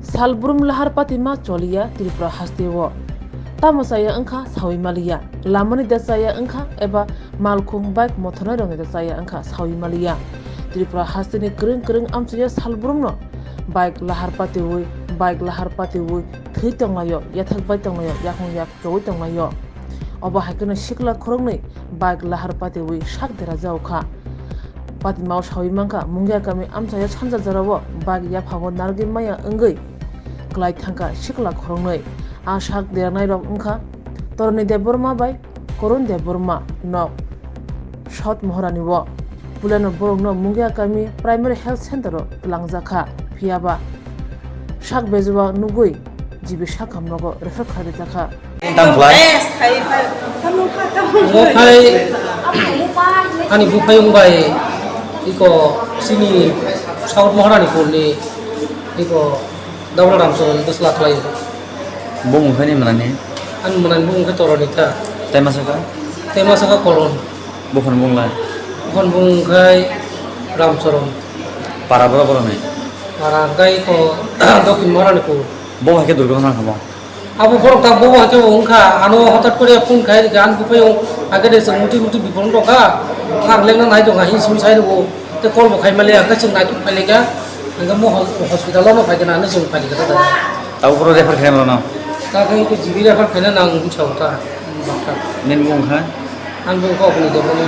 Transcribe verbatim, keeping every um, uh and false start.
Salbrum lahar patima choliya Tripura hasteo. Tamo chaya wngkha sawi maliya. Lamani da chaya wngkha eba malkhung bike mothornai rokni da chaya wngkha sawi maliya. Tripura hasteni kwrwng kwrwng amchaio salbrumno bike lahar patiwi, bike lahar patiwi thwi tonglaio, yathak bai tonglaio, yakung yak chowi tonglaio. Obo hai kheno sikla khoroknwi bike lahar patiwi sak dera jaokha. Patimao sawi mankha, Mungia kami amchaio sanja jorao bike yaphangwi narwgwi maya wngwi klai thangkha sikla khoroknwi. A sak deranairok wngkha Toroni Debbarma bai Korun Debbarma, nok South Moharani o. Puilano borokno Mungia kami Primary Health Center o twlangjakha, phiyaba sak bejua nugwi G B sakham nogo refer khlai rijakha. Tang khlai. Omo khai ani buphayung bai iko chini South Moharani kulni iko Dabra Ramcharan bwsla khlai. Bumung khai ni manani? Ani manani bumung khe Toroni ta. Tei masa kha? Tei masa kha Koron. Buphani bumung lai? Buphani bumung khai Ramcharan. Para boro boro ni? Para khai ko Dokhin Moharani kul. Bo hai khe durgo hwnang kha mo? Abo borok ta bobo hai khe bo wngkha, ano hotat kore phone khai rikha, ani buphai o agede chwng muti muti biphang rok kha, thang lengna nai tongkha, hini simi sai rwgo, tei call bo khai maliya, hwnkhe chwng naituk phai laikha, hwnkhe mo hos-, hospital o no phaikha, ano chwng phai laikha ta. Abo borok refer khaina rwno? Ta khe iko G B refer khaina nang hwnwi sao ta, doctor. Nini bumung kha? Ani bumung kha Oboni Debbarma.